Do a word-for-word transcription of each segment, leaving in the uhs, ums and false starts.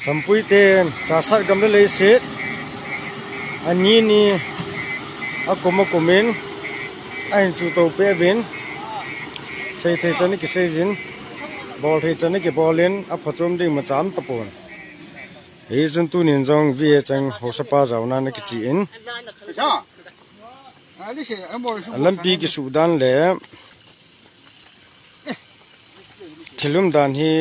Sampui ten Chassad gam le leiset ani ni akum akumin ahin chuto peh uvin, seithei chan akiseijin, bolthei chan akibolin, aphachom ding macham tapon. Hichun tunin jong V A Cheng haosapa jaona ana kichen, lampi kisuh dan le thil um dan hi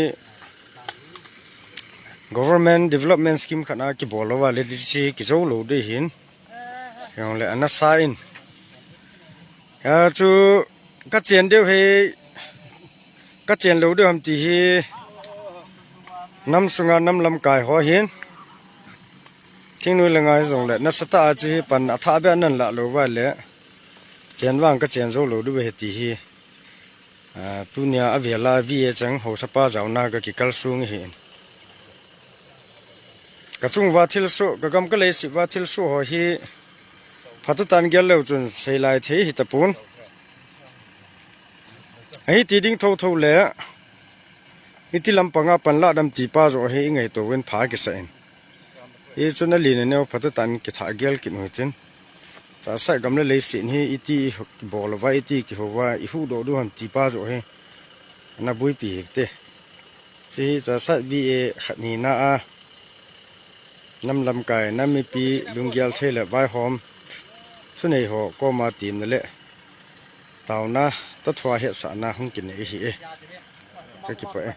government development scheme khat a kibol louva le hiche kijou lou ding ahin, hijongle ana sa in. Hichu kachen diu hi, kachen lou diu ham ti hi nam sunga nam lamkai ho hin, thingnoi le ngai jongle nasatah a hiche hi pan athah beh a nan lah louva le, chen vang kachen jou lou diu ahi ti hi, a, tunia avela V A Cheng haosapa jaona kakikal sung ahin. Kachung uva thilsoh, kagam kaleiset uva thilsoh ho hi phatah tah in gel leu chun seilai thei hitapon. Ahiti ding thotho le, iti lampanga panlah dem ti pa joh hi ingaito uvin pha kisah in. Hichun alen aneo phatah tah in kithah gel kit u hitin. Chassad gam le leiset hi iti bol uva, iti kihou uva, ihuhdoh diu ham ti pa joh hi ana boipi hite. Hiche hi Chassad V A khat hina a nam lamkai, nam mipi, lunggel thei le vaihom thunei ho koma temna le taona, tah thua hetsahna hung kinei ahi e. Kakipah e.